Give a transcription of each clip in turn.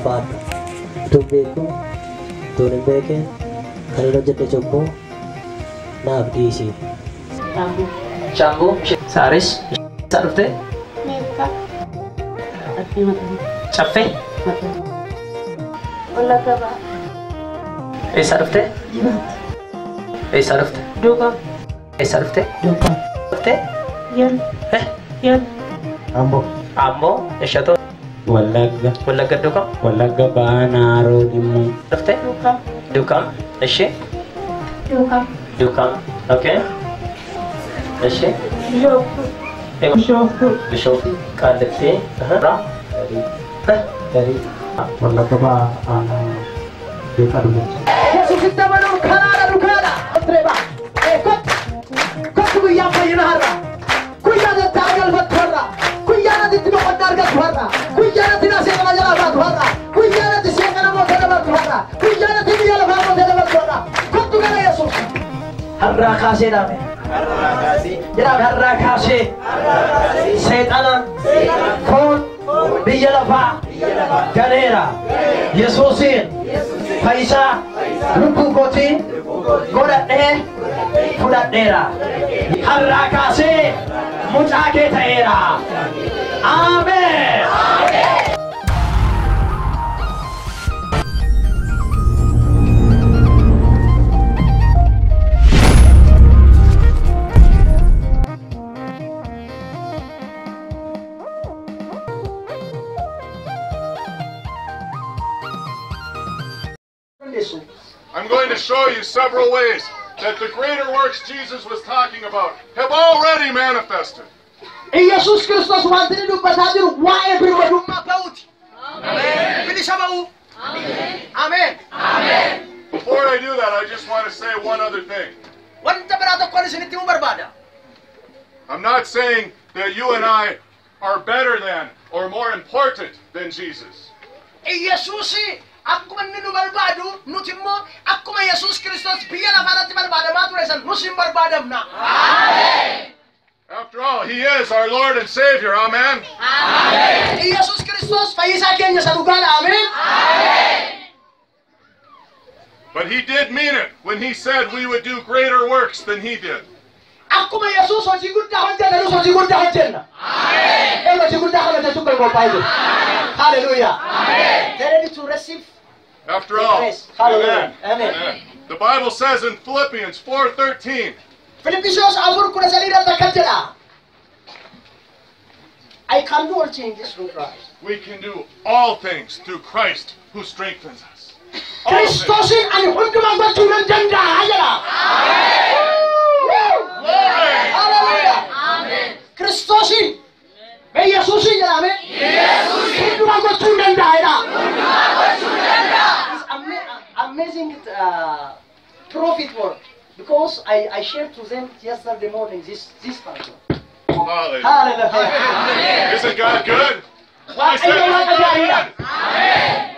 Ulfaadhu. Utuun beeku, utuun hin beekin, kan hin hojjedhe cubbuu naaf dhiisi. Shaambuu. Saaris. Eessaa dhufte? Meettaa. Caffee. Wallagga Bahaa. Eessaa dhufte? Jimaatti. Eessaa dhufte? Duukaa. Eessaa dhufte? Duukaa. Dhufte? Yal. Yal. Ambo. Amboo. Eshatoo. Wallagga. Wallagga Duukaa. Wallagga Bahaa Naaroo Limmuu. Dhufte? Duukaa. Duukaa. Ishee? Duukaa. Duukaa. Okay. Ishee? Bishooftuu. Bishooftuu. Bishooftuu. Qaallitti. Garii. Wallagga Bahaa Aanaa Beekaa Dullachaa. Yesuusitti amanuun karaadha dhugaadha. Direba. Kottu. Kottu guyyaan fayyina har'a. Guyyaan itti argalfattu har'a. Guyyaan itti boqonnaa argattu har'a. Guyyaan itti seexana jalaa baatu har'a. Guyyaan itti seexana mootee dabartu har'a. Guyyaan itti biyya lafaa mootee dabartu har'a. Kottu gara Yesuus. Har'aa kaasee dhaame. Jedhaame har'aa kaasee. Seexana. Foon. Biyya lafaa. Ganeera. Yesuusiin. Fayyisaa lubbuu kootii godhadhee fudhadheera. Har'aa kaasee mucaa kee ta'eera. Ameen. I'm going to show you several ways that the greater works Jesus was talking about have already manifested. Yesus Kiristoos wanti inni dubbataa jiru waa'ee birmadummaa ba'uuti. Bilisa ba'uu. Ameen. Before I do that, I just want to say one other thing. Wanta biraa tokkoon isinitti himuu barbaada. I'm not saying that you and I are better than or more important than Jesus. Yesuus akkuma inni nu barbaadu nuti immoo akkuma Yesuus Kiristoos biyya lafaa irratti barbaadamaa ture san nus hin barbaadamna. After all, He is our Lord and Savior. Amen. Yesuus Kiristoos fayyisaa keenya isa dhugaadha. Ameen. But He did mean it when He said we would do greater works than He did. Akkuma Yesuus hojii guddaa hojjete nus hojii guddaa hojjenna. Ee hojii guddaa kana hojjechuuf kan qophaa'ee jiru. Hallelujah. They're ready to receive. After all, Hallelujah. Amen. Amen. The Bible says in Philippians 4:13, Filippisiyoos 4:13 irratti akkas jedha. I can do all things through Christ. we can do all things through Christ who strengthens us. All things. Kiristoosiin ani hundumaa gochuu nan danda'a jedha. Woo! Glory! Hallelujah. Kiristoosiin mee Yesuusiin jedhame. Hundumaa gochuu nan danda'a jedha. It's amazing prophet word because I shared to them yesterday morning this part. Hallelujah. Hallelujah. Isn't God good? Waaqayyo Waaqa gaariidha.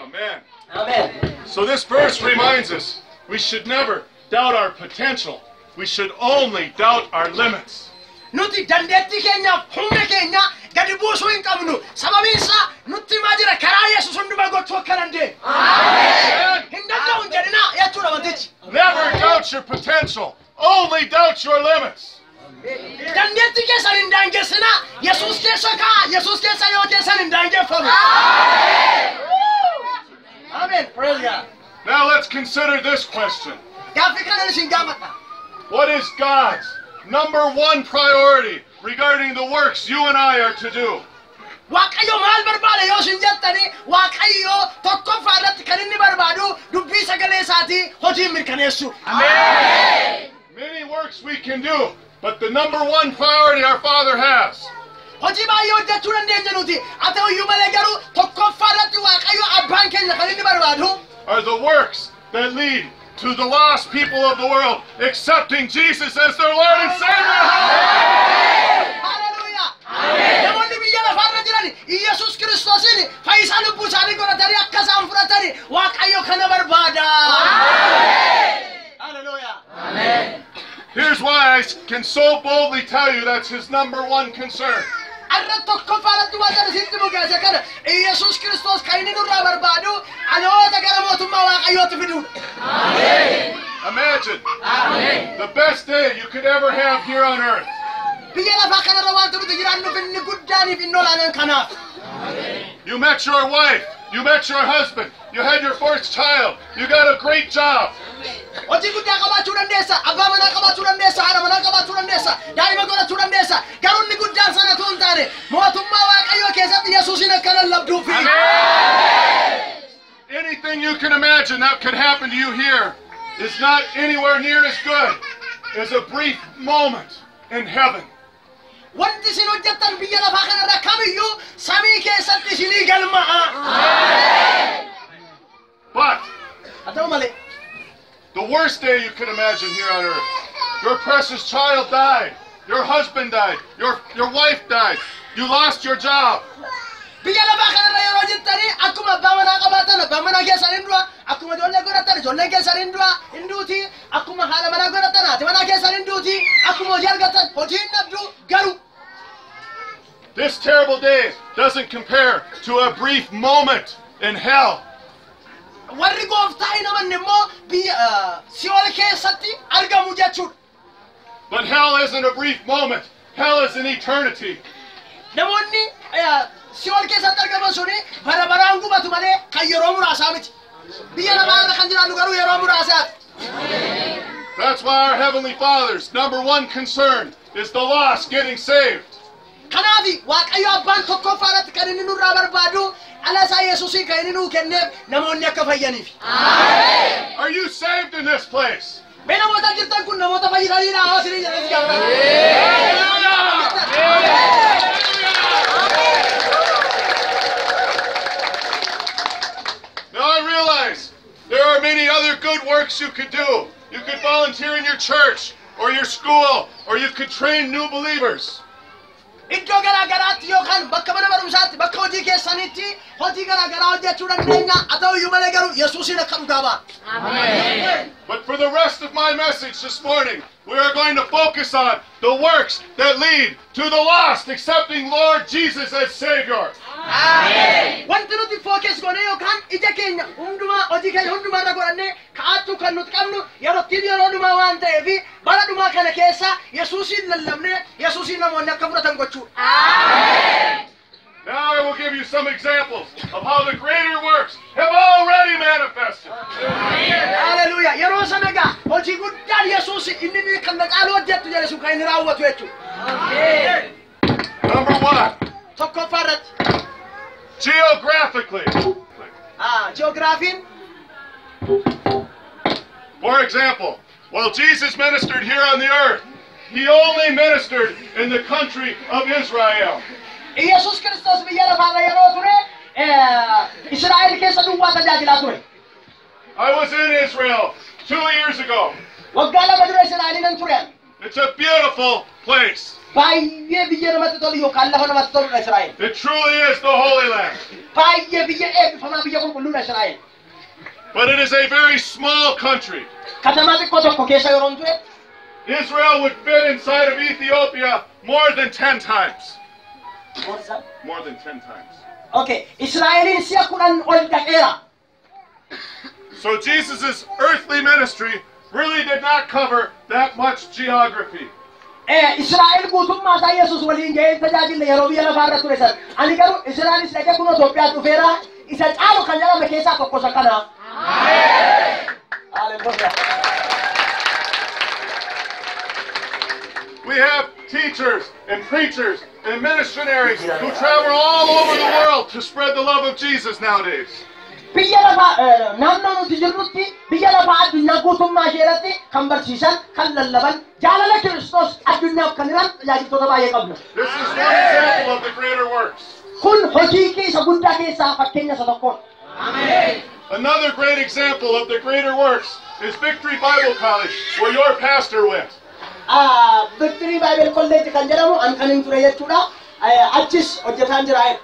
Amen. Amen. So this verse reminds us we should never doubt our potential. We should only doubt our limits. Nuti dandeettii keenyaaf humna keenya gadi buusuu hin qabnu. Sababiin isaa nutti himaa jira karaa Yesuus hundumaa gochuu akka dandeenyu. Hin danda'u hin jedhinaa jechuudha wantichi. Never doubt your potential. Only doubt your limits. Dandeettii keessan hin daangessinaa. Yesuus keessa kaa'a. Yesuus keessa yoo keessan hin daangeffamu. Amen. Praise God. Now let's consider this question. Gaaffii kanan isin gaafadha. What is God's number one priority regarding the works you and I are to do? Waaqayyo maal barbaada yoo isin jettani Waaqayyo tokkoffaa irratti kan inni barbaadu dubbii sagalee isaatii hojii mirkaneessu. Many works we can do, but the number one priority our Father has Hojii baay'ee hojjechuu dandeenya nuti. Haa ta'u iyyuu malee garuu tokkoffaa irratti Waaqayyo abbaan keenya kan inni barbaadu are the works that lead to the lost people of the world accepting Jesus as their Lord and Savior. Hallelujah. Namoonni biyya lafaarra jiran Yesuus Kiristoosiin fayyisaa lubbuu isaanii godhatanii akka isaan fudhatani Waaqayyo kana barbaada. Hallelujah. Here's why I can so boldly tell you that's his number one concern. Har'a tokkoffaarratti waan isitti mugeesse kana Iyesuus Kiristoos kan inni nurraa barbaadu dhaloota gara mootummaa Waaqayyootti fiduudha. Imagine the best day you could ever have here on earth. Biyya lafaa kanarra wanti nuti jiraannuuf inni guddaaniif inni olaanaan kanaaf. You met your wife, you met your husband, you had your first child, you got a great job. Hojii guddaa qabaachuu dandeessa, abbaa manaa qabaachuu dandeessa, haadha manaa qabaachuu dandeessa, daa'ima godhachuu dandeessa. Garuu inni guddaan sana utuu hin taane mootummaa Waaqayyoo keessatti Yesuusin akka lallabduufi. Anything you can imagine that could happen to you here is not anywhere near as good as a brief moment in heaven. Wanti isin hojjettan biyya lafaa kanarra kamiyyuu samii keessatti isinii galma'a. But Haa ta'u malee the worst day you could imagine here on earth, your precious child died, your husband died, your wife died, you lost your job. Biyya lafaa kanarra yeroo jirtanii akkuma abbaa manaa qabaatan abbaan manaa keessan hin du'a, akkuma ijoollee godhatan ijoolleen keessan hin du'a hin duuti, akkuma haadha manaa godhatan haati manaa keessan hin duuti, akkuma hojii argatan hojii hin dhabdu garuu This terrible day doesn't compare to a brief moment in hell. Warri gooftaa hin amanne immoo biyya si'ool keessatti argamu jechuudha. But hell isn't a brief moment. Hell is an eternity. Namoonni si'ool keessatti argaman suni bara baraan gubatu malee kan yeroo muraasaa miti. Biyya lafaa irra kan jiraannu garuu yeroo muraasaati. That's why our Heavenly Father's number one concern is the lost getting saved. Kanaafi Waaqayyo abbaan tokkoffaa irratti kan inni nurraa barbaadu dhala isaa Yesuusiin kan inni nuu kenneef namoonni akka fayyaniif. Are you saved in this place? Mee namoota jirtan kun namoota fayyisaniidha haa isinii jedhee si gaafata. Now I realize there are many other good works you could do. You could volunteer in your church or your school, or you could train new believers. Iddoo garaa garaatti yookaan bakka mana barumsaatti bakka hojii keessanitti hojii garaa garaa hojjechuu dandeenya. Haa ta'u iyyuu malee garuu Yesuusiin akka dhugaa ba'a. But for the rest of my message this morning, we are going to focus on the works that lead to the lost accepting Lord Jesus as Savior. Wanti nuti focus goonee yookaan ija keenya hundumaa hojii keenya hundumaa irra godhannee ka'aachuu kan nuti qabnu yerootti yeroo dhumaa waan ta'eef bara dhumaa kana keessa Yesuusiin lallabnee Yesuusiin namoonni akka fudhatan gochuudha. Now I will give you some examples of how the greater works have already manifested. Haleluuyaa. Yeroo sana egaa hojii guddaan Yesuus inni inni kan na caalu hojjettu jedhe sun kan inni raawwatu jechuudha. Number one, Tokkoffaa irratti geographically. Ji'oogiraafiin For example, while Jesus ministered here on the earth, he only ministered in the country of Israel. Yesuus Kiristoos biyya lafaarra yeroo ture Israa'el keessa duwwaa tajaajilaa ture. I was in Israel 2 years ago. Waggaa 2 dura Israa'eliin nan ture. It's a beautiful place. Baay'ee biyya namatti tolu yookaan lafa namatti toludha Israa'el. It truly is the Holy Land. Baay'ee biyya eebbifamaa biyya qulqulluudha Israa'el. But it is a very small country. Katamaa xiqqoo tokko keessa yeroon ture Israel would fit inside of Ethiopia more than 10 times. More than 10 times. Okay, Israa'eliin si'a 10 ol dhaqeera. So Jesus' earthly ministry really did not cover that much geography. Israa'el guutummaa isaa Yesuus waliin ga'ee tajaajille yeroo biyya lafaarra ture sana. Ani garuu Israa'elis dhaqee kun Itoophiyaa dhufeera. Isa caalu kan jedhame keessaa tokko isa kana. Haleluuyaa. We have teachers and preachers and missionaries who travel all over the world to spread the love of Jesus nowadays. Biyya lafaa naannoo nuti jirrutti biyya lafaa addunyaa guutummaa ishee irratti kan barsiisan, kan lallaban, jaalala Kiristoos addunyaaf kan hiran tajaajiltoota baay'ee qabna. This is one example of the greater works. Kun hojii keessa guddaa keessaa fakkeenya isa tokkodha. Another great example of the greater works is Victory Bible College, where your pastor went. Victory Bible College kan jedhamu an kan hin ture jechuudha. Achis hojjetaan jira.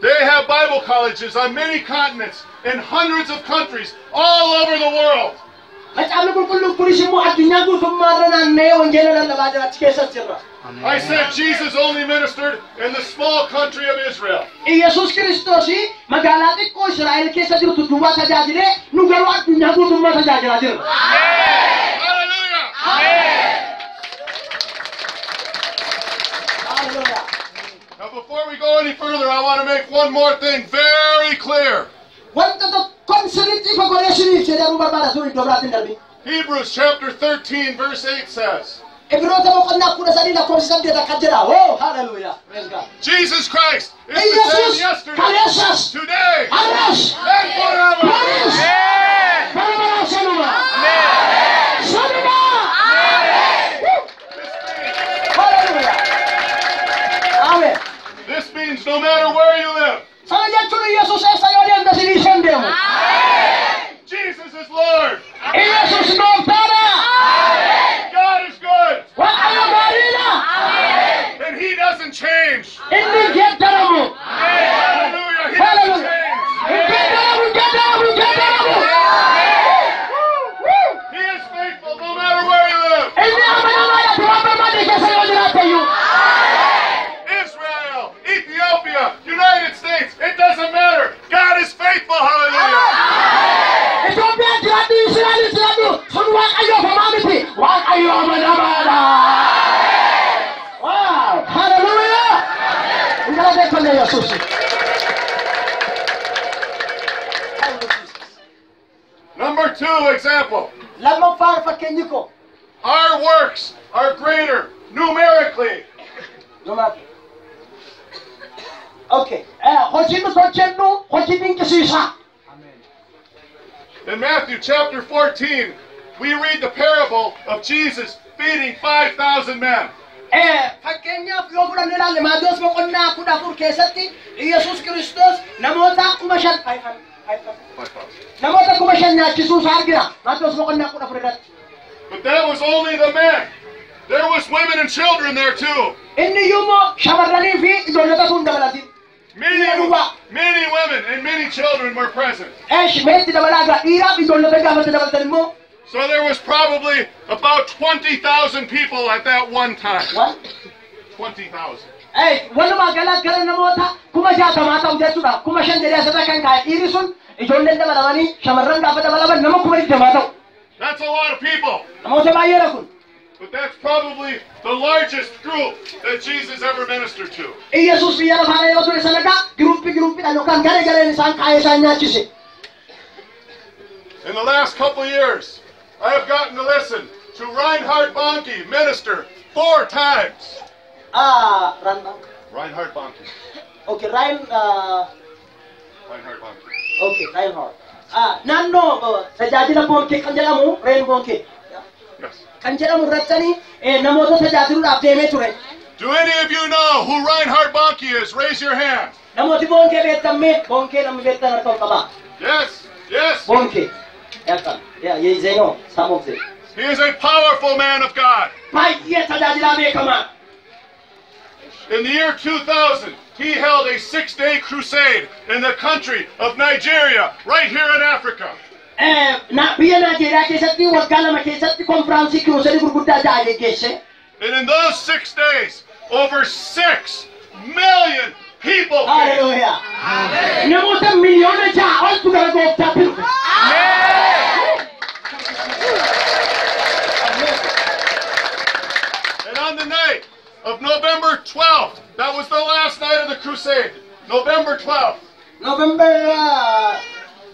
They have Bible colleges on many continents in hundreds of countries all over the world. Macaafni qulqulluun kunis immoo addunyaa guutummaarra naanna'ee wangeela lallabaa jira achi keessas jirra. I said Jesus only ministered in the small country of Israel. Iyyasuus Kiristoos magaalaa xiqqoo Israa'el keessa jirtu duwwaa tajaajilee nu garuu addunyaa guutummaa tajaajilaa jirra. Hallelujah! Hallelujah. Now, before we go any further, I want to make one more thing very clear. Wanta tokkoon sirriitti ifa godhee isiniif jedhee darbuu barbaada sun iddoo biraatti hin darbin. Hebrews chapter 13, verse 8 says, Ibroota boqonnaa 13 lakkoofsa 8 akkas jedha. Oh, hallelujah. Praise God. Jesus Christ is the same Iyyasuus yesterday, kaleessas, today, har'as, and forever. boris, bara baraan sanuma. Sanuma. This means, Hallelujah. Amen. this means no matter where you live, Sana jechuun Iyyasuus eessa yoo deemte si dhiisee hin deemu. Jesus is Lord. Iyyasuus gooftaadha. God is good, Waaqayyo gaariidha. and He doesn't change. Inni hin geeddaramu. Hallelujah! He doesn't Hallelujah. change. Hin geeddaramu, hin geeddaramu, hin geeddaramu. He is faithful no matter where you live. Inni amanamaadha. Ati waan barbaade keessa yoo jiraatte iyyuu. Israel, Ethiopia, United States, it doesn't matter. God is faithful. Hallelujah. Itoophiyaan jiraadhu, Israa'el jiraadhu, sun Waaqayyoof homaa miti. Waaqayyo amanamaadha. Wow! Hallelujah! Hin galateeffanne Yesuus. Number two example. Lammaffaan fakkeenyi koo. Our works are greater numerically. Numaati. Okay. Hojiin nuti hojjennu hojii dinqisiisaa. In Matthew chapter 14, we read the parable of Jesus feeding 5,000 men. Fakkeenyaaf yoo fudhanne ilaalle Maatewos boqonnaa 14 keessatti Iyyasuus Kiristoos namoota 5,000 namoota 5,000 nyaachisuu isaa argina. Maatewos boqonnaa 14 irratti. But that was only the men. There was women and children there too. Inni iyyuu immoo shamarranii fi ijoollota sun dabalatin. Many, many women and many children were present. Eesh meetti dabalaa gaa dhiiraaf ijoollota gaafatti dabalatan immoo So there was probably about 20,000 people at that one time. What? 20,000. Eesh walumaa gala gara namoota 60,000 ta'u jechuudha. 5,000 jedhee asirra kan kaa'e dhiirri sun ijoolleen dabalamanii shamarran gaafa dabalaman nama 20,000 ta'u. That's a lot of people. Namoota baay'eedha kun. But that's probably the largest group that Jesus ever ministered to. Iyyasuus biyya lafaarra yeroo ture sana gaa giruuppii giruuppiidhaan yookaan garee gareen isaan kaa'ee isaan nyaachise. In the last couple of years, I have gotten to listen to Reinhard Bonnke minister 4 times. Ah, Reinhard. Reinhard Bonnke. Okay, Ryan. Reinhard Bonnke. Okay, Reinhard. Naannoo tajaajila Bonnke kan jedhamu Reen Bonnke Yes. kan jedhamu irrattanii namoota tajaajiluudhaaf deemee ture. Do any of you know who Reinhard Bonnke is? Raise your hand. Namooti Bonnke beektan mee Bonnke namni beektan harka ol qabaa. Yes, yes. Bonnke. Yakkan. Yeah, yeah, they know some of them. He is a powerful man of God. Baay'ee tajaajilaa beekamaa. In the year 2000, he held a 6-day crusade in the country of Nigeria, right here in Africa. Biyya Naajeeriyaa keessatti waggaa 2 keessatti konfiraansii kiruusadii gurguddaa 6 geggeesse. And in those 6 days, over 6 million people came. Hallelujah. Namoota miliyoona 6 oltu gara gooftaatti dhufe. And on the night of November 12th, that was the last night of the crusade, November 12th. November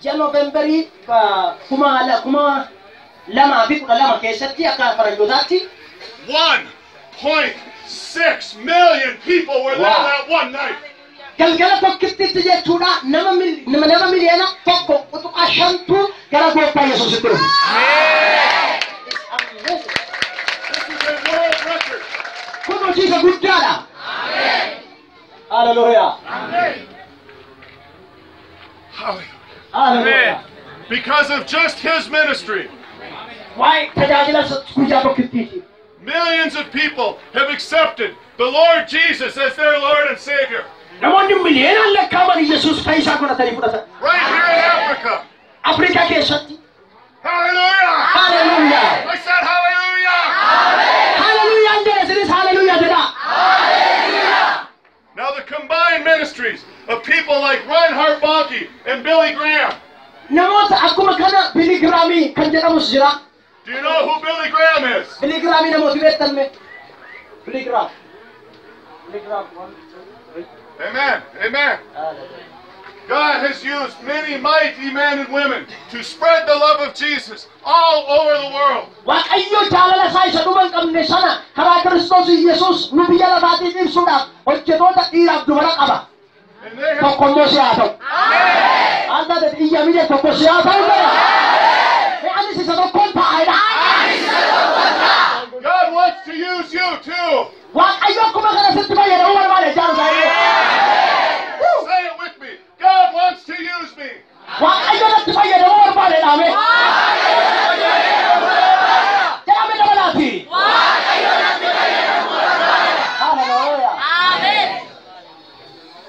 ji'a Novemberii 2012 keessatti akka faranjootaatti 1.6 million people were there Wow. that one night. Galgala tokkittitti jechuudha nama miliyoona 1.5tu gara gooftaa Yesuusitti dhufe. This is a world record. Kun hojii isa guddaadha. Hallelujah. Hallelujah. Hallelujah. Because of just his ministry, Waa'ee tajaajila guyyaa tokkittiiti. millions of people have accepted the Lord Jesus as their Lord and Savior. Namoonni miliyoonaan lakkaa'aman Yesuus fayyisaa godhatanii fudhatan. Right here in Africa. Afrikaa keessatti. Hallelujah! Hallelujah! and Billy Graham. Namoota akkuma kana Billy Graham kan jedhamus jira. Do you know who Billy Graham is? Billy Graham namooti beektan mee? Billy Graham. Billy Graham. 1, 2, 3. Amen. Amen. God has used many mighty men and women to spread the love of Jesus all over the world. Waaqayyo jaalala isaa isa dhuma hin qabne sana karaa Kiristoos Yesuus nu biyya lafaatiif ibsuudhaaf hojjetoota dhiiraaf dubara qaba. And they have, Tokko immoo si haa ta'u. Alta ta'e iyya mide tokko si haa ta'u jedha. Mee anis isa tokkoon taa'edha. God wants to use you too. Waaqayyo akkuma kana sitti fayyadamuu barbaade jaalu ta'ee. Say it with me. God wants to use me. Waaqayyo natti fayyadamuu barbaade dhaame. Jedhame dabalaati. Hallelujah.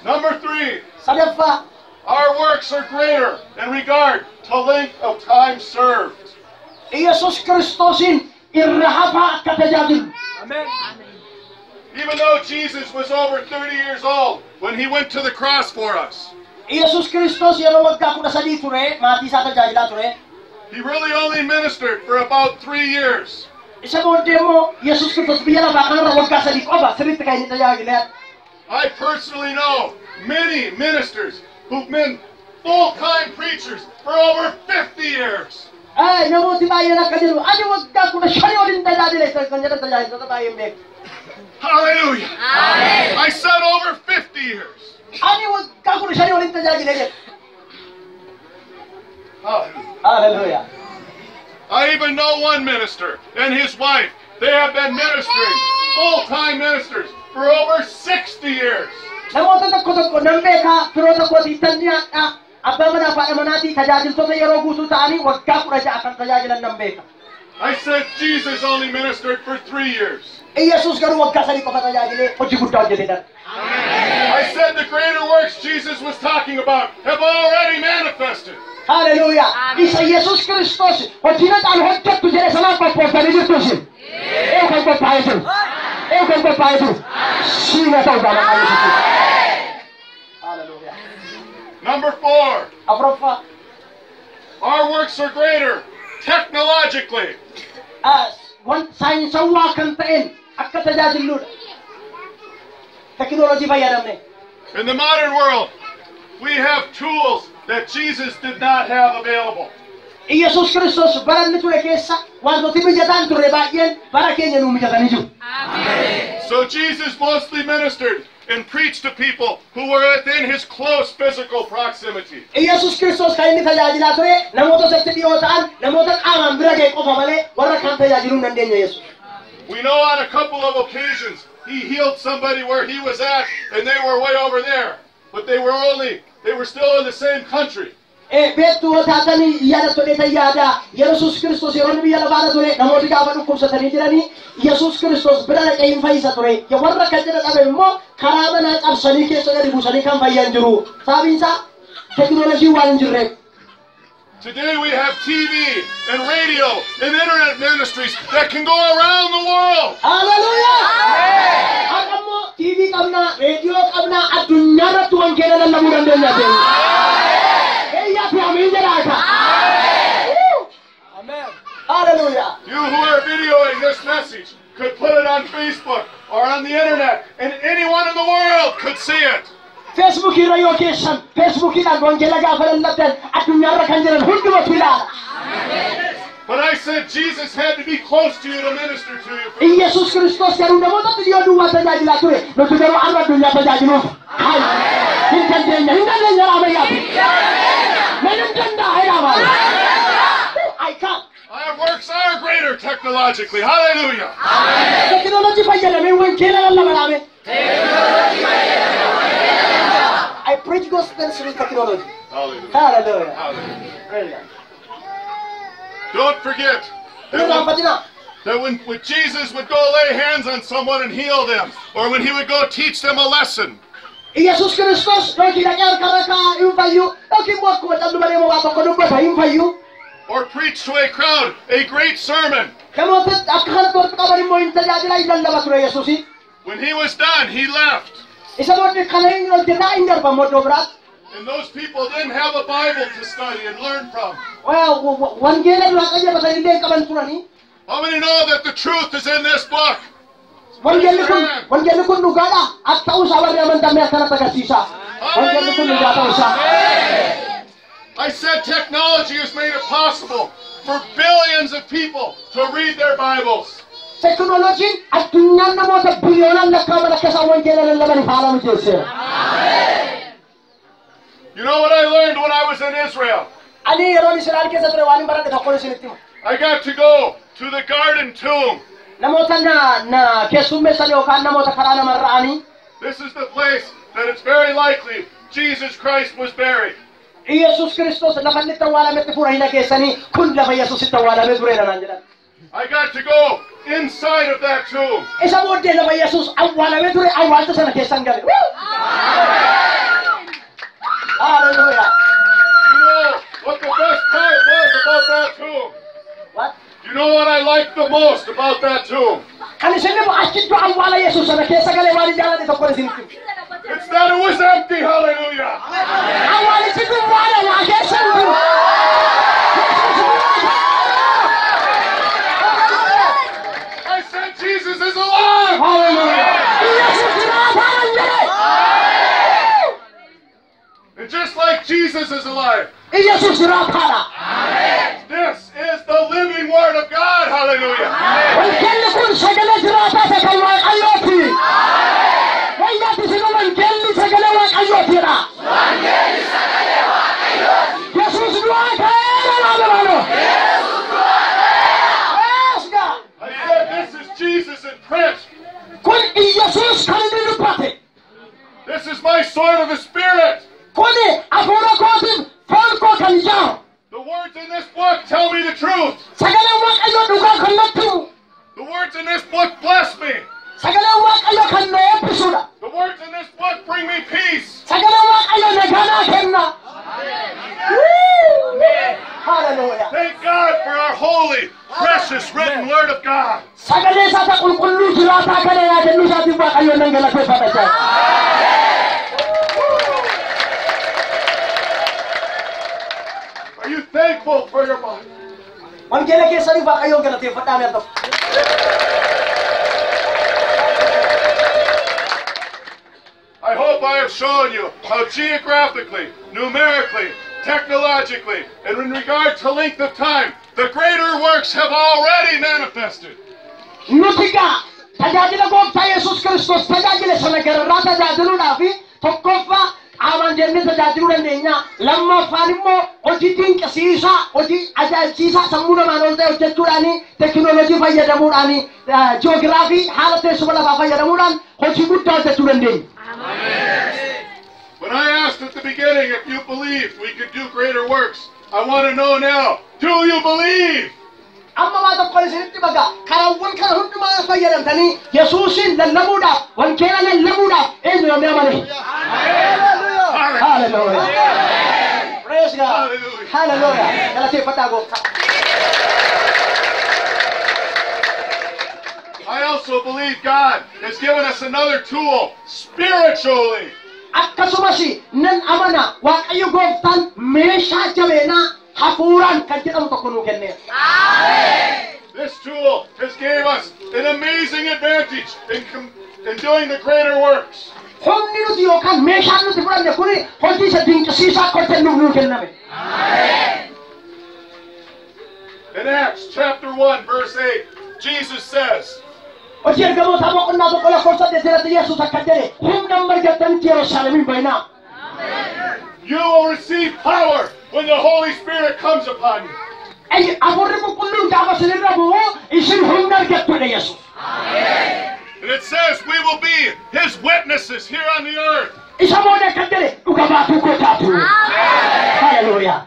Number 3, Sadaffaa. our works are greater in regard to length of time served. Yesuus Kiristoosiin irra hafaa akka tajaajilu. Even though Jesus was over 30 years old when he went to the cross for us, Yesuus Kiristoos yeroo waggaa 13 ture maatii isaa tajaajilaa ture. he really only ministered for about 3 years. Isa booddee immoo Yesuus Kiristoos biyya lafaa kanarra waggaa 3 qofa sirriitti kan inni tajaajile. I personally know many ministers who've been full-time preachers for over 50 years. Namooti baay'een akka jedhu ani waggaa 15 oliin tajaajile kan jedhan tajaajiltoota baay'een beeku. Hallelujah. I said over 50 years. Ani waggaa 15 oliin tajaajile jedhu. Hallelujah. Hallelujah. I even know one minister and his wife. They have been ministering, full-time ministers, for over 60 years. Namoota tokko tokko nan beekaa firoota kootii tan dhiyaadhaa abbaa manaa fi haadha manaatii tajaajiltoota yeroo guutuu ta'anii waggaa 16 kan tajaajilan nan beeka. I said Jesus only ministered for 3 years. Yesuus garuu waggaa 3 qofa tajaajilee hojii guddaa hojjetee darbe. I said the greater works Jesus was talking about have already manifested. Hallelujah. Isa Yesuus Kiristoos hojii na caalu hojjettu jedhe sanaaf qophooftanii jirtu isin. Eeyu kan qophaa'ee jiru. Eeyu kan qophaa'ee jiru. Siina ta'u maqaa Yesuusiin. Hallelujah. Number 4, Afuraffaa. our works are greater technologically. Saayinsawaa kan ta'een akka tajaajilluudha. Tekinooloojii fayyadamne. In the modern world, we have tools that Jesus did not have available. Yesuus Kiristoos bara inni ture keessa wantooti mijataan turre baay'een bara keenya nuu mijatanii jiru. So Jesus mostly ministered and preached to people who were within his close physical proximity. Yesuus Kiristoos kan inni tajaajilaa ture namoota isatti dhiyoo ta'an namoota qaamaan bira ga'e qofa malee warra kaan tajaajiluu hin dandeenye Yesuus. We know on a couple of occasions he healed somebody where he was at and they were way over there, but they were still in the same country. Beektuu yoo taatanii yaada tolee yaada Yesuus Kiristoos yeroo inni biyya lafaarra ture namooti gaafa dhukkubsatanii jiranii Yesuus Kiristoos bira dhaqee hin fayyisa ture. Warra kan jedha dhabe immoo karaa manaa cabsanii keessa gadi buusanii kan fayyan jiru. Sababiin isaa tekinooloojii waan hin jirreef. Today we have TV and radio and internet ministries that can go around the world. Hallelujah! Har'a immoo TV qabnaa, reediyoo qabnaa, addunyaa irratti wangeela lallabuu dandeenya ta'e. Eeyyaa fi amiin jedhaata. Amen. Hallelujah. You who are videoing this message could put it on Facebook or on the internet, and anyone in the world could see it. Facebook irra yoo keessan Facebookiidhaan wangeela gaafa lallabdan addunyaarra kan jiran hundumatu ilaala. But I said Jesus had to be close to you to minister to you. Yesuus Kiristoos garuu namoota dhiyoo duwwaa tajaajilaa ture. Nuti garuu amma addunyaa tajaajiluuf hay hin dandeenya hin dandeenya ammayyaati. Nan hin danda'a jedhaa. I can. Our works are greater technologically. Hallelujah. Tekinooloojii fayyadamee wangeela lallaba dhaame. I preach gospel through technology. Hallelujah. Hallelujah. Hallelujah. Don't forget that when Jesus would go lay hands on someone and heal them, or when he would go teach them a lesson, Yesuus Kiristoos yookiin dhaqee harka irra kaa'aa hin fayyu yookiin immoo akkuma callu malee waa tokko dubbata hin fayyu. or preach to a crowd a great sermon, Namoota akka kanatti walitti qaban immoo hin tajaajila hin lallaba ture Yesuusi. when he was done, he left. Isa booddee kana hin hojjetaa hin darbamu iddoo biraatti. And those people didn't have a Bible to study and learn from. Wangeela duraa qayyabatanii qaban turanii. How many know that the truth is in this book? Wangeelli kun dhugaadha. Akka ta'uusaa warri amantamne akkanatti agarsiisa. Wangeelli kun dhugaa ta'uusaa. I said technology has made it possible for billions of people to read their Bibles. Teknooloojiin addunyaan namoota biliyoonaan lakkaa'aman akka isaan wangeela lallabaniif haala mijeesseera. You know what I learned when I was in Israel? Ani yeroon Israa'el keessa ture waan hin baradhe tokkoon isinitti hima. I got to go to the garden tomb. Namoota na keessummeessan yookaan namoota karaa namarra'anii. This is the place that it's very likely Jesus Christ was buried. Yesuus Kiristoos lafa inni itti awwaalametti fuudhanii geessanii kun lafa Yesuus itti awwaalamee turedha naan jedhan. I got to go inside of that tomb. Isa booddee lafa Yesuus awwaalamee ture awwaalcha sana keessan gale. Hallelujah. You know what the best part was about that tomb? What? You know what I liked the most about that tomb? Kan isin immoo achitti awwaala Yesuus sana keessa galee waan hin jaalladhe tokkoon isinitti hima. It's that it was empty, hallelujah. Awwaalichi duwwaadha waa keessa hin jiru. I said Jesus is alive. Hallelujah. Yesuus jiraataadha jedhe. And just like Jesus is alive, Yesuus jiraataadha. this is the living Word of God, hallelujah. Wangeelli kun sagalee jiraataa isa kan Waaqayyooti. Wayyaatti isin wangeelli sagalee Waaqayyootiidha. Yesuus du'aa ka'eera maaloo. Yes, God. I said this is Jesus in print. Kun Yesuus kan inni dubbate. This is my sword of the Spirit. Kun hafuura kootiin foon koo kan yaa'u. The words in this book tell me the truth. Sagaleen Waaqayyoo dhugaa kan natti himu. The words in this book bless me. Sagaleen Waaqayyoo kan na eebbisudha. The words in this book bring me peace. Sagaleen Waaqayyoo nagaa naa kenna. Hallelujah. Thank God for our holy, precious written Word of God. Sagalee isaa isa qulqulluu jiraataa kana yaadannoo isaatiif Waaqayyoon nan galateeffadha jaa. Are you thankful for your Bible? Wangeela keessaniif Waaqayyoon galateeffadhaa mee tokko. I hope I have shown you how geographically, numerically, technologically, and in regard to length of time, the greater works have already manifested. Nuti gaa tajaajila gooftaa Yesuus Kiristoos tajaajile sana gararraa tajaajiluudhaaf tokkoffaa qaamaan deemnee tajaajiluu dandeenya. Lammaffaan immoo hojii dinqisiisaa, hojii ajaa'ibsiisaa sammuu namaan ol ta'e hojjechuudhaan, teknooloojii fayyadamuudhaan, ji'oogiraafii haala teessuma lafaa fayyadamuudhaan hojii guddaa hojjechuu dandeenya. When I asked at the beginning if you believed we could do greater works, I want to know now, do you believe? Amma waa tokkoon isinitti baga karaawwan kana hundumaa fayyadamtanii Yesuusin lallabuudhaaf, wangeela lallabuudhaaf eenyu namni amane? Hallelujah. Praise God. Hallelujah. Hallelujah. Galateeffadhaa gooftaa. I also believe God has given us another tool spiritually. Akkasumas nan amana Waaqayyo gooftaan meeshaa jabeenaa hafuuraan kan jedhamu tokko nuu kenneera. This tool has gave us an amazing advantage in doing the greater works. Humni nuti yookaan meeshaan nuti fudhanne kun hojii isa dinqisiisaa akka hojjennuuf nuu kenname. In Acts chapter 1, verse 8, Jesus says, Hojii ergamootaa boqonnaa 1 lakkoofsa 8 irratti Yesuus akka jedhe humna amma argattanitti Yerusaalemiin bayinaa. You will receive power when the Holy Spirit comes upon you. Hafuurri qulqulluun gaafa isinirra bu'u isin humna argattudha Yesuus. And it says we will be His witnesses here on the earth. Isa booda akka jedhe dhuga baatuu koo taatu. Hallelujah.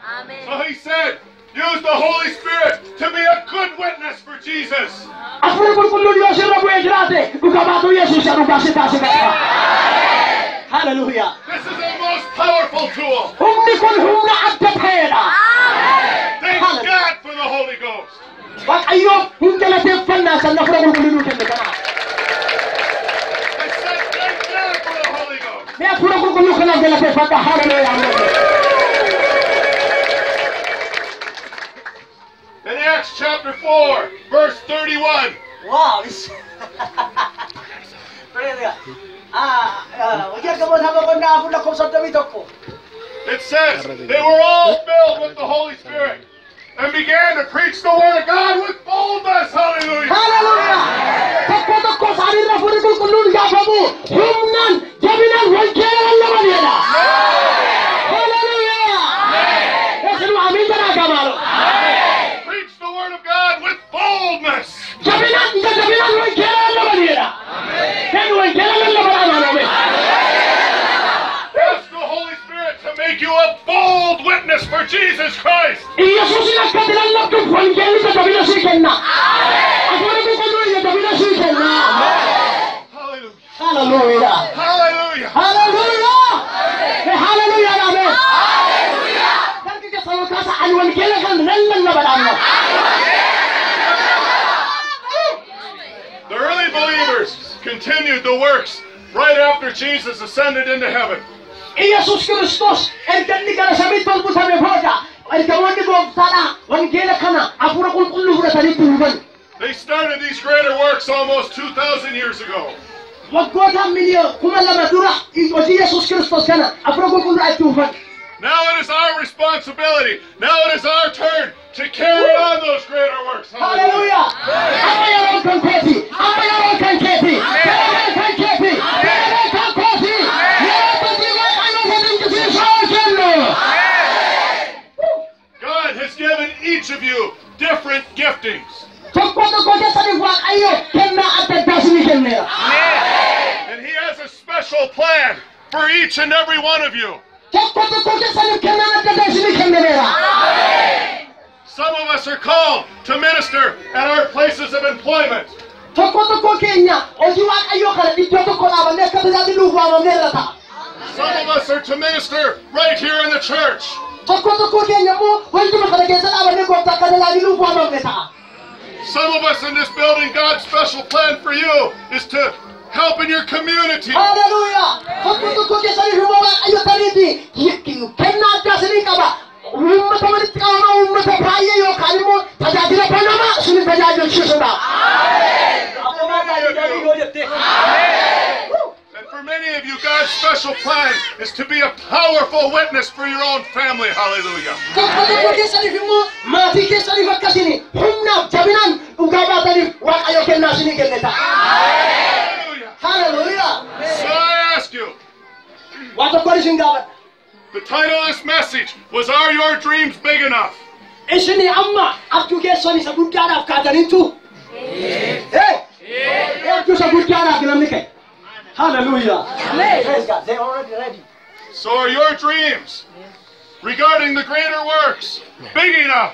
So He said, use the Holy Spirit to be a good witness for Jesus. Hafuurri qulqulluun yoo sirra bu'ee jiraate dhuga baatuu Yesuus isa dhugaa si taasifata. Hallelujah. This is our most powerful tool. Humni kun humna adda ta'edha. Thank God for the Holy Ghost. Waaqayyoof hin galateeffannaa san hafuura qulqulluu nuu kenne kanaaf. I said thank God for the Holy Ghost. Mee hafuura qulqulluu kanaaf Kanaaf galateeffadha. Haleluuyaa. In Acts chapter 4, verse 31. Wow. Praise God. Hojii ergamoota boqonnaa 4 lakkoofsa 31. It says, they were all filled with the Holy Spirit and began to preach the word of God with boldness. Hallelujah. Hallelujah. Tokko tokko isaaniirra hafuurri qulqulluun gaafamu humnaan jabinaan wangeela lallaban jedha. Hallelujah. Isinuma amiin jedhaa gamaalo. Preach the word of God with boldness. Jabinaan ija jabinaan wangeela lallaban jedha. Kan wangeela lallaban amaaname. Ask the Holy Spirit to make you a bold witness for Jesus Christ. Iyyasuusin akka ati lallabduuf wangeelli ija jabina sii kenna. Hafuurri qulqulluun ija jabina sii kenna. Hallelujah. Hallelujah. Hallelujah. Hallelujah. Hallelujah. Amen. Harka keessa ol kaasa ani wangeela kan nan lallabadha. The early believers continued the works right after Jesus ascended into heaven. Iyyasuus Kiristoos erga inni gara samiitti ol butame booda ergamoonni gooftaadha wangeela kana hafuura qulqulluu fudhatanii itti fufan. They started these greater works almost 2,000 years ago. Waggoota miliyoona 2000 dura hojii Yesuus Kiristoos kana hafuura qulqulluudhaan itti fufan. Now it is our responsibility. Now it is our turn to carry on those greater works. Hallelujah. Amma yeroon kan keeti. Amma yeroon kan keeti. Yeroon kan keeti. Yeroon kan kooti. Yeroo hojii Waaqayyoo isa dinqisiisaa hojjennu. God has given each of you different giftings. Tokko tokko keessaniif Waaqayyo kennaa adda addaa isinii kenneera. And He has a special plan for each and every one of you. Tokko tokko keessaniif kennaan adda addaa isinii kennameera. Some of us are called to minister at our places of employment. Tokko tokko keenya hojii Waaqayyoo kana iddoo tokko dhaabannee akka tajaajiluuf waamamneerra ta'a. Some of us are to minister right here in the church. Tokko tokko keenya immoo walduma kana keessa dhaabannee gooftaa akka tajaajiluuf waamamne ta'a. Some of us in this building, God's special plan for you is to help in your community. Haleluuyaa. Tokko tokko keessaniif immoo Waaqayyo tariiti kennaa addaa isinii qaba. Uummata walitti qabamaa uummata baay'ee yookaan immoo tajaajila banamaa isin tajaajilchiisudha. And for many of you, God's special plan is to be a powerful witness for your own family. Hallelujah. Tokko tokko keessaniif immoo maatii keessaniif akkasini humnaaf jabinaan dhugaa baataniif Waaqayyo kennaa isinii kenne ta'a. Hallelujah. Haleluuyaa. So I ask you, Waan tokkoon isin gaafadha. the title of this message was Are Your Dreams Big Enough? Isin amma abjuu keessan isa guddaadhaaf kaataniittu. Ee, abjuu isa guddaadhaaf namni ka'e. Hallelujah. Praise God. They already ready. So are your dreams regarding the greater works big enough?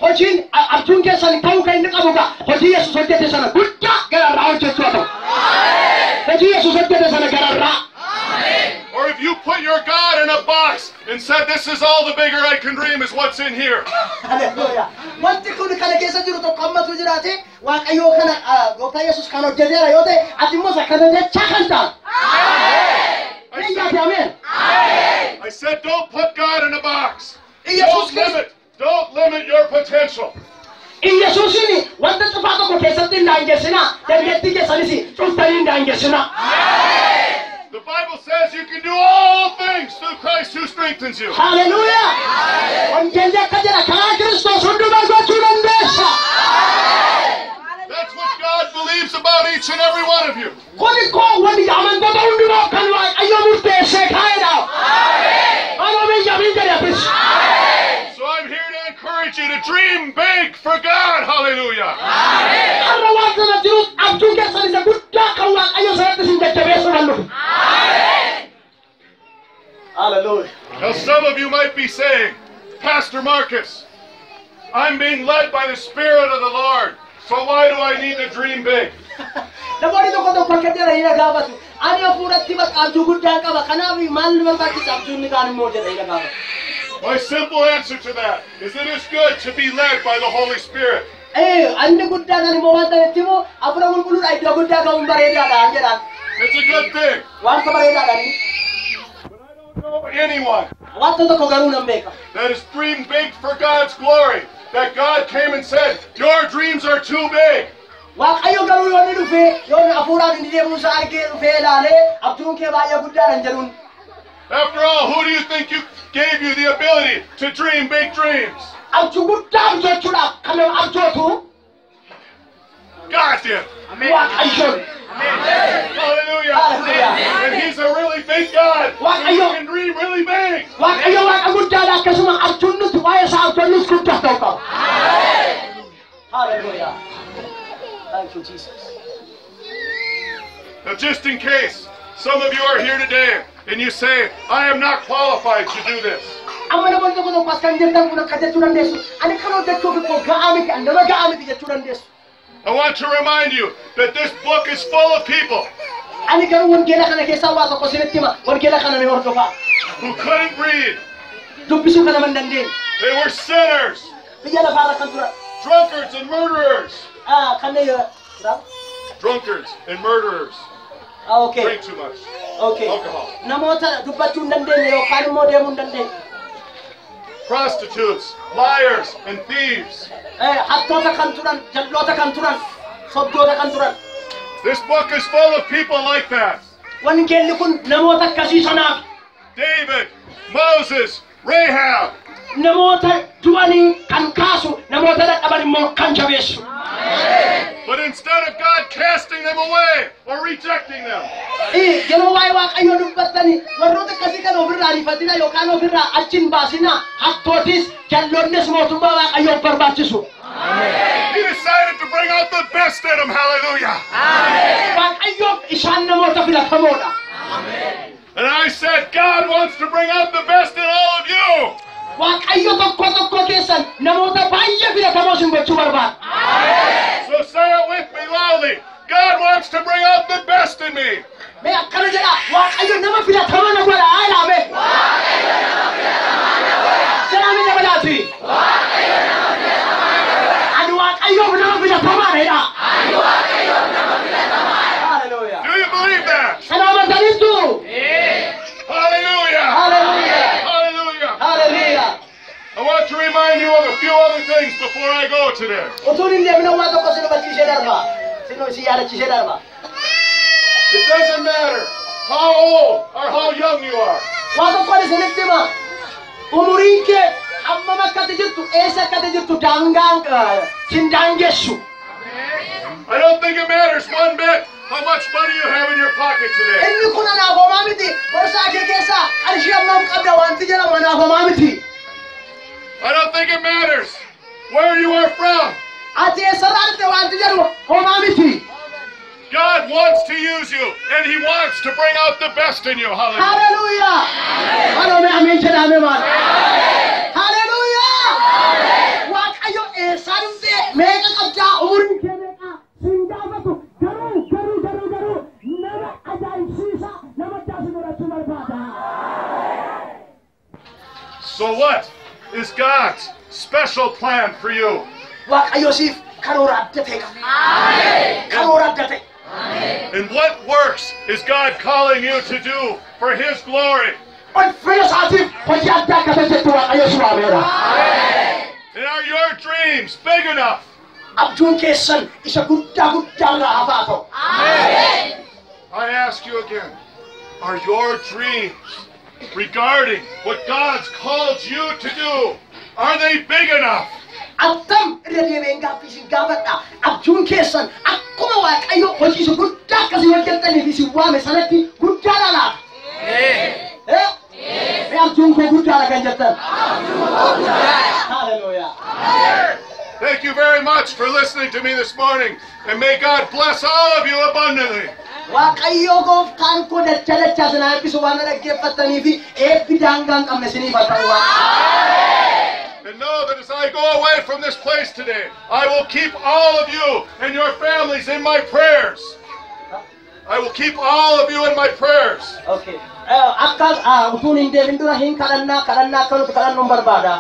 Hojiin abjuun keessan ta'uu kan inni qabu gaa hojii Yesuus hojjete sana guddaa gararraa hojjechuu haa ta'u. Hojii Yesuus hojjete sana gararraa. Or if you put your God in a box and said, this is all the bigger I can dream is what's in here. Hallelujah. Wanti kun kana keessa jiru tokko ammatu jiraate Waaqayyoo kana gooftaa Yesuus kan hojjeteera yoo ta'e ati immoo isa kana jechaa kan taatu. Iyyaati ameen. I said, don't put God in a box. Iyyasuus Don't limit your potential. Iyyasuusin wanta cufaa tokko keessatti hin daangessinaa. Dandeettii keessanis cuftanii hin daangessinaa. The Bible says you can do all things through Christ who strengthens you. Haleluuyaa. Wangeelli akka jedha karaa Kiristoos hundumaa gochuu dandeessa. That's what God believes about each and every one of you. Kuni koo wani amantoota hundumaa kan Waaqayyo murteessee kaa'edha. Anoo biyya amiin jedhe atis. So I'm here to encourage you to dream big for God. Hallelujah. Har'a waan sana jirus abjuu keessan isa guddaa kan Waaqayyo sanatti isin jajjabeessuu kan dhufu. Hallelujah. Now some of you might be saying, Pastor Marcus, I'm being led by the Spirit of the Lord, so why do I need to dream big? Namoonni tokko tokko akka jedhan hin gaafatu. Ani hafuuratti bakka abjuu guddaa qaba. Kanaaf maal barbaachisa abjuun ni kaan immoo jedha hin gaafatu. My simple answer to that is it is good to be led by the Holy Spirit. Inni guddaan ani immoo wanta itti himu hafuura qulqulluudha iddoo guddaa qabuun bareedaadha jedhaan. It's a good thing. Wanta bareedaadha inni. But don't know anyone Wanta tokko garuu nan beeka. that has dreamed big for God's glory, that God came and said, "Your dreams are too big." Waaqayyo garuu yoo inni dhufee yoo inni hafuuraan inni deemuu isaa argee dhufee ilaalee abjuun kee baay'ee guddaadha hin jedhuun. After all, who do you think you gave you the ability to dream big dreams? Abjuu guddaa abjoochuudhaaf kan nama abjootu God did. Waaqayyoon. Hallelujah. Hallelujah. And He's a really big God. And you can dream really big. Waaqayyo Waaqa guddaadha akkasuma abjuun nuti waa'ee isaa abjoonnus guddaa ta'uu qaba. Hallelujah. Thank you, Jesus. Now, just in case some of you are here today and you say, "I am not qualified to do this." Amma namoonni tokko tokko as kan jirtan kun akka jechuu dandeessu. Ani kan hojjechuuf immoo ga'aa miti, ani nama ga'aa miti jechuu dandeessu. I want to remind you that this book is full of people Ani garuu wangeela kana keessaa waa tokko isinitti hima. Wangeela kana ni hordofaa. who couldn't read. Dubbisuu kana nama hin dandeenye. They were sinners, Biyya lafaarra kan turan. Drunkards and murderers. Ah, kanneen Drunkards and murderers. Ah, okay. Drink too much. Okay. Alcohol. Namoota dubbachuu hin dandeenye yookaan immoo deemuu hin dandeenye. Prostitutes, liars, and thieves. Hattoota kan turan, jalloota kan turan, sobdoota kan turan. This book is full of people like that. Wangeelli kun namoota akkasii sanaaf. David, Moses, Rahab. Namoota du'anii kan kaasu, namoota dadhaban immoo kan jabeessu. But instead of God casting them away or rejecting them, Yeroo waa'ee Waaqayyoo dubbattani warroota akkasii kana ofirraa ariifatina yookaan ofirraa achi hin baasina hattootis jalloonnis mootummaa Waaqayyoof barbaachisu. He decided to bring out the best in them. Hallelujah. Waaqayyoof isaan namoota filatamoodha. And I said, God wants to bring out the best in all of you. Waaqayyo tokko tokko keessan namoota baay'ee filatamoo isin gochuu barbaada. So say it with me loudly. God wants to bring out the best in me. Mee akkana jedha Waaqayyo nama filatamaa na godha haa ilaame. Jedhame dabalaati. Ani Waaqayyoof nama filatamaa dha. Hallelujah. Do you believe that? Kana amantaniittu? Hallelujah. Hallelujah. Hallelujah. Hallelujah. I want to remind you of a few other things before I go today. Utuun hin deemina waa tokko sin hubachiisee darba. Sin si yaadachiisee darba. It doesn't matter how old or how young you are. Waa tokkoon isinitti hima. Umuriin kee hammam akka ati jirtu eessa akka ati jirtu daangaan sin daangessu. I don't think it matters one bit how much money you have in your pocket today. Inni kun anaaf homaa miti. Borsaa kee keessaa qarshii hammam qabda wanti jedhamu anaaf homaa miti. I don't think it matters where you are from. Ati eessarraa dhufte wanti jedhu homaa miti. God wants to use you, and He wants to bring out the best in you. Hallelujah. Hallelujah. Hallelujah. Ameen jedhame maal. Hallelujah. Waaqayyo eessaa dhufte meeqa qabdaa umuriin kee meeqa sin gaafatu garuu garuu garuu garuu nama ajaa'ibsiisaa nama addaa si godhachuu barbaada. So what is God's special plan for you? Waaqayyo siif karoora adda ta'e qaba. Karoora adda ta'e. And what works is God calling you to do for His glory? Ulfina isaatiif hojii addaa akka hojjettu Waaqayyo si waameera. And are your dreams big enough? Abjuun keessan isa guddaa guddaa irraa hafaa ta'u. I ask you again, are your dreams regarding what God's called you to do, are they big enough? Attam irra deebi'een gaaffii isin gaafadha. Abjuun keessan akkuma Waaqayyo hojii isa guddaa akkasii hojjettaniif isin waame sanatti guddaadha laata? Eh? Mee abjuun koo guddaadha kan jettan. Hallelujah. Thank you very much for listening to me this morning, and may God bless all of you abundantly. Waaqayyo gooftaan koo dacha dachaa isin haa eebbisu waan na dhaggeeffattanii fi eebbi daangaa hin qabne isiniif haa ta'u. And know that as I go away from this place today, I will keep all of you and your families in my prayers. I will keep all of you in my prayers. Okay. Akka utuun hin deemin dura hin kadhannaa kadhannaa akka nuti kadhannu hin barbaada.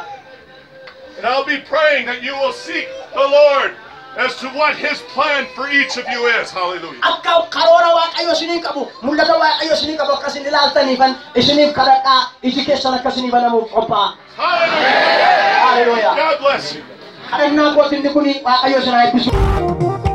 And I'll be praying that you will seek the Lord as as to what His plan for each of you is. Hallelujah. Akka karoora Waaqayyo isinii qabu, mul'ata Waaqayyo isinii qabu akka isin ilaaltaniifan isiniif kadhadhaa, iji keessan akka isinii banamuuf qophaa'a. Hallelujah. Haleluuyaa. God bless you. Kadhannaa kootinni kun Waaqayyo isin haa eebbisu.